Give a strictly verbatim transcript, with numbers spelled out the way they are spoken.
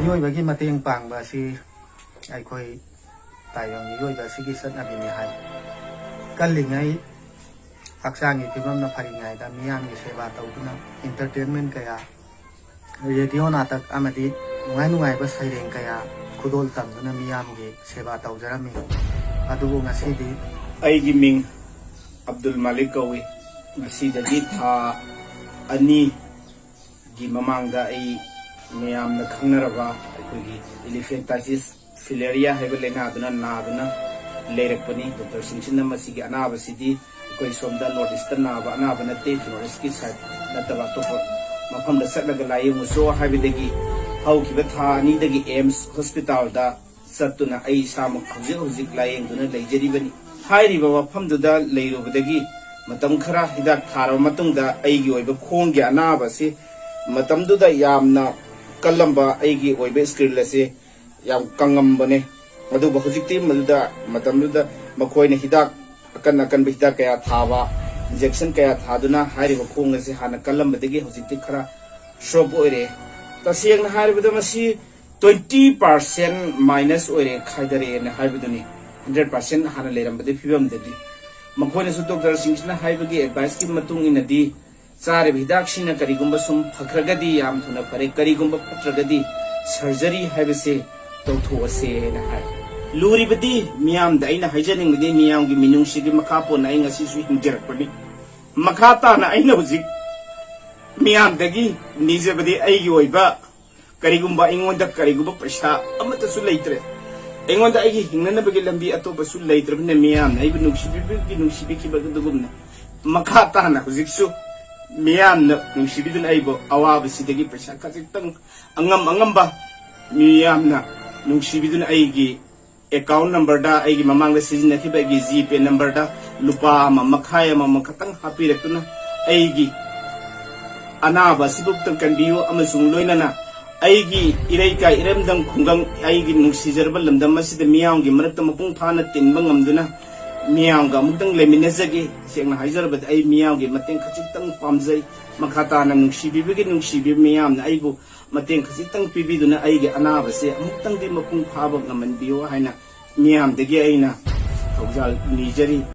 ꯃꯤꯑꯣꯏꯕꯒꯤ ꯃꯇꯦꯡ ꯄꯥꯡꯕ ꯑꯁꯤ ꯑꯩꯈꯣꯏ ꯇꯥꯏꯕꯪ ꯃꯤꯑꯣꯏꯕ ꯑꯁꯤꯒꯤ ꯆꯠꯅꯕꯤꯅꯤ ꯍꯥꯏ꯫ ꯀꯜꯂꯤꯉꯩ ꯍꯛꯆꯥꯡꯒꯤ ꯐꯤꯕꯝꯅ ꯐꯔꯤꯉꯩꯗ ꯃꯤꯌꯥꯝꯒꯤ ꯁꯦꯕꯥ ꯇꯧꯗꯨꯅ entertainment ꯀꯌꯥ, ꯔꯦꯗꯤꯑꯣ ꯅꯥꯇꯛ ꯑꯃꯗꯤ ꯅꯨꯡꯉꯥꯏ ꯅꯨꯡꯉꯥꯏꯕ ꯁꯩꯔꯦꯡ ꯀꯌꯥ ꯈꯨꯗꯣꯜ ꯇꯝꯗꯨꯅ ꯃꯤꯌꯥꯝꯒꯤ ꯁꯦꯕꯥ ꯇꯧꯖꯔꯝꯃꯤ꯫ ꯑꯗꯨꯕꯨ ꯉꯁꯤꯗꯤ ꯑꯩꯒꯤ ꯃꯤꯡ ꯑꯕꯗꯨꯜ ꯃꯥꯂꯤꯛ ꯀꯧꯏ꯫ ꯉꯁꯤꯗꯒꯤ ꯊꯥ ꯑꯅꯤꯒꯤ ꯃꯃꯥꯡꯗ ꯑꯩ ꯃꯌꯥꯝꯅ ꯈꯪꯅꯔꯕ ꯑꯩꯈꯣꯏꯒꯤ elephantiasis filariae ꯍꯥꯏꯕ ꯂꯥꯏꯅꯥꯗꯨꯅ ꯅꯥꯗꯨꯅ ꯂꯩꯔꯛꯄꯅꯤ꯫ ꯗꯣꯛꯇꯔꯁꯤꯡꯁꯤꯅ ꯃꯁꯤꯒꯤ ꯑꯅꯥꯕꯁꯤꯗꯤ ꯑꯩꯈꯣꯏ ꯁꯣꯝꯗ North East ꯇ ꯅꯥꯕ ꯑꯅꯥꯕ ꯅꯠꯇꯦ, North East ꯀꯤ side ꯅꯠꯇꯕ ꯑꯇꯣꯞꯄ ꯃꯐꯝꯗ ꯆꯠꯂꯒ ꯂꯥꯏꯌꯦꯡꯉꯨꯆꯣ ꯍꯥꯏꯕꯗꯒꯤ ꯍꯧꯈꯤꯕ ꯊꯥ ꯑꯅꯤꯗꯒꯤ AIIMS hospital ꯗ ꯆꯠꯇꯨꯅ ꯑꯩ ꯏꯁꯥꯃꯛ ꯍꯧꯖꯤꯛ ꯍꯧꯖꯤꯛ ꯂꯥꯏꯌꯦꯡꯗꯨꯅ ꯂꯩꯖꯔꯤꯕꯅꯤ꯫ ꯍꯥꯏꯔꯤꯕ ꯃꯐꯝꯗꯨꯗ ꯂꯩꯔꯨꯕꯗꯒꯤ ꯃꯇꯝ ꯈꯔ ꯍꯤꯗꯥꯛ ꯊꯥꯔꯕ ꯃꯇꯨꯡꯗ ꯑꯩꯒꯤ ꯑꯣꯏꯕ ꯈꯣꯡꯒꯤ ꯑꯅꯥꯕ ꯑꯁꯤ ꯃꯇꯝꯗꯨꯗ ꯌꯥꯝꯅ ꯀꯜꯂꯝꯕ ꯑꯩꯒꯤ ꯑꯣꯏꯕ scale ꯑꯁꯤ ꯌꯥꯝ ꯀꯪꯉꯝꯕꯅꯦ꯫ ꯑꯗꯨꯕꯨ ꯍꯧꯖꯤꯛꯇꯤ ꯃꯗꯨꯗ, ꯃꯇꯝꯗꯨꯗ ꯃꯈꯣꯏꯅ ꯍꯤꯗꯥꯛ ꯑꯀꯟ ꯑꯀꯟꯕ ꯍꯤꯗꯥꯛ ꯀꯌꯥ ꯊꯥꯕ, injection ꯀꯌꯥ ꯊꯥꯗꯨꯅ ꯍꯥꯏꯔꯤꯕ ꯈꯣꯡ ꯑꯁꯤ ꯍꯥꯟꯅ ꯀꯜꯂꯝꯕꯗꯒꯤ ꯍꯧꯖꯤꯛꯇꯤ ꯈꯔ sharp ꯑꯣꯏꯔꯦ꯫ ꯇꯁꯦꯡꯅ ꯍꯥꯏꯔꯕꯗ ꯃꯁꯤ twenty percent minus ꯑꯣꯏꯔꯦ, ꯈꯥꯏꯗꯔꯛꯑꯦꯅ ꯍꯥꯏꯕꯗꯨꯅꯤ꯫ Hundred percent ꯍꯥꯟꯅ ꯂꯩꯔꯝꯕꯗꯤ ꯐꯤꯕꯝꯗꯗꯤ꯫ ꯃꯈꯣꯏꯅꯁꯨ ꯗꯣꯛꯇꯔꯁꯤꯡꯁꯤꯅ ꯍꯥꯏꯕꯒꯤ advice ꯀꯤ ꯃꯇꯨꯡ ꯏꯟꯅꯗꯤ ꯆꯥꯔꯤꯕ ꯍꯤꯗꯥꯛꯁꯤꯅ ꯀꯔꯤꯒꯨꯝꯕ ꯁꯨꯝ ꯐꯈ꯭ꯔꯒꯗꯤ ꯌꯥꯝ ꯊꯨꯅ ꯐꯔꯦ, ꯀꯔꯤꯒꯨꯝꯕ ꯐꯠꯇ꯭ꯔꯒꯗꯤ surgery ꯍꯥꯏꯕꯁꯦ ꯇꯧꯊꯣꯛꯑꯁꯦ ꯍꯥꯏꯅ ꯍꯥꯏ꯫ ꯂꯨꯔꯤꯕꯗꯤ ꯃꯤꯌꯥꯝꯗ ꯑꯩꯅ ꯍꯥꯏꯖꯅꯤꯡꯕꯗꯤ ꯃꯤꯌꯥꯝꯒꯤ ꯃꯤꯅꯨꯡꯁꯤꯒꯤ ꯃꯈꯥ ꯄꯣꯟꯅ ꯑꯩ ꯉꯁꯤꯁꯨ ꯍꯤꯡꯖꯔꯛꯄꯅꯤ꯫ ꯃꯈꯥ ꯇꯥꯅ ꯑꯩꯅ ꯍꯧꯖꯤꯛ ꯃꯤꯌꯥꯝꯗꯒꯤ ꯅꯤꯖꯕꯗꯤ ꯑꯩꯒꯤ ꯑꯣꯏꯕ ꯀꯔꯤꯒꯨꯝꯕ ꯑꯩꯉꯣꯟꯗ ꯀꯔꯤꯒꯨꯝꯕ ꯄꯩꯁꯥ ꯑꯃꯠꯇꯁꯨ ꯂꯩꯇ꯭ꯔꯦ꯫ ꯑꯩꯉꯣꯟꯗ ꯑꯩꯒꯤ ꯍꯤꯡꯅꯅꯕꯒꯤ ꯂꯝꯕꯤ ꯑꯇꯣꯞꯄꯁꯨ ꯂꯩꯇ꯭ꯔꯕꯅꯤꯅ ꯃꯤꯌꯥꯝꯅ ꯑꯩꯕꯨ ꯅꯨꯡꯁꯤꯕꯤꯕꯒꯤ ꯅꯨꯡꯁꯤꯕꯤꯈꯤꯕ ꯑꯗꯨꯒꯨꯝꯅ ꯃꯈꯥ ꯇꯥꯅ ꯍꯧꯖꯤꯛꯁꯨ ꯃꯤꯌꯥꯝꯅ ꯅꯨꯡꯁꯤꯕꯤꯗꯨꯅ ꯑꯩꯕꯨ ꯑꯋꯥꯕꯁꯤꯗꯒꯤ ꯄꯩꯁꯥ ꯈꯖꯤꯛꯇꯪ ꯑꯉꯝ ꯑꯉꯝꯕ ꯃꯤꯌꯥꯝꯅ ꯅꯨꯡꯁꯤꯕꯤꯗꯨꯅ ꯑꯩꯒꯤ account number ꯗ, ꯑꯩꯒꯤ ꯃꯃꯥꯡꯗ ꯁꯤꯖꯤꯟꯅꯈꯤꯕ ꯑꯩꯒꯤ GPay number ꯗ ꯂꯨꯄꯥ ꯑꯃ ꯃꯈꯥꯏ ꯑꯃꯃꯝ ꯈꯛꯇꯪ ꯍꯥꯞꯄꯤꯔꯛꯇꯨꯅ ꯑꯩꯒꯤ ꯑꯅꯥꯕ ꯑꯁꯤꯕꯨ ꯑꯃꯨꯛꯇꯪ ꯀꯟꯕꯤꯌꯨ ꯑꯃꯁꯨꯡ ꯂꯣꯏꯅꯅ ꯑꯩꯒꯤ ꯏꯔꯩꯀꯥꯏ ꯏꯔꯝꯗꯝ ꯈꯨꯡꯒꯪ, ꯑꯩꯒꯤ ꯅꯨꯡꯁꯤꯖꯔꯕ ꯂꯝꯗꯝ ꯑꯁꯤꯗ ꯃꯤꯌꯥꯝꯒꯤ ꯃꯔꯛꯇ ꯃꯄꯨꯡ ꯐꯥꯅ ꯇꯤꯟꯕ ꯉꯝꯗꯨꯅ ꯃꯤꯌꯥꯝꯒ ꯑꯃꯨꯛꯇꯪ ꯂꯩꯃꯤꯟꯅꯖꯒꯦ꯫ ꯁꯦꯡꯅ ꯍꯥꯏꯖꯔꯕꯗ ꯑꯩ ꯃꯤꯌꯥꯝꯒꯤ ꯃꯇꯦꯡ ꯈꯖꯤꯛꯇꯪ ꯄꯥꯝꯖꯩ꯫ ꯃꯈꯥ ꯇꯥꯅ ꯅꯨꯡꯁꯤꯕꯤꯕꯒꯤ ꯅꯨꯡꯁꯤꯕꯤꯕ ꯃꯤꯌꯥꯝꯅ ꯑꯩꯕꯨ ꯃꯇꯦꯡ ꯈꯖꯤꯛꯇꯪ ꯄꯤꯕꯤꯗꯨꯅ ꯑꯩꯒꯤ ꯑꯅꯥꯕꯁꯦ ꯑꯃꯨꯛꯇꯪꯗꯤ ꯃꯄꯨꯡ ꯐꯥꯕ ꯉꯝꯍꯟꯕꯤꯌꯨ ꯍꯥꯏꯅ ꯃꯤꯌꯥꯝꯗꯒꯤ ꯑꯩꯅ ꯊꯧꯖꯥꯜ ꯅꯤꯖꯔꯤ꯫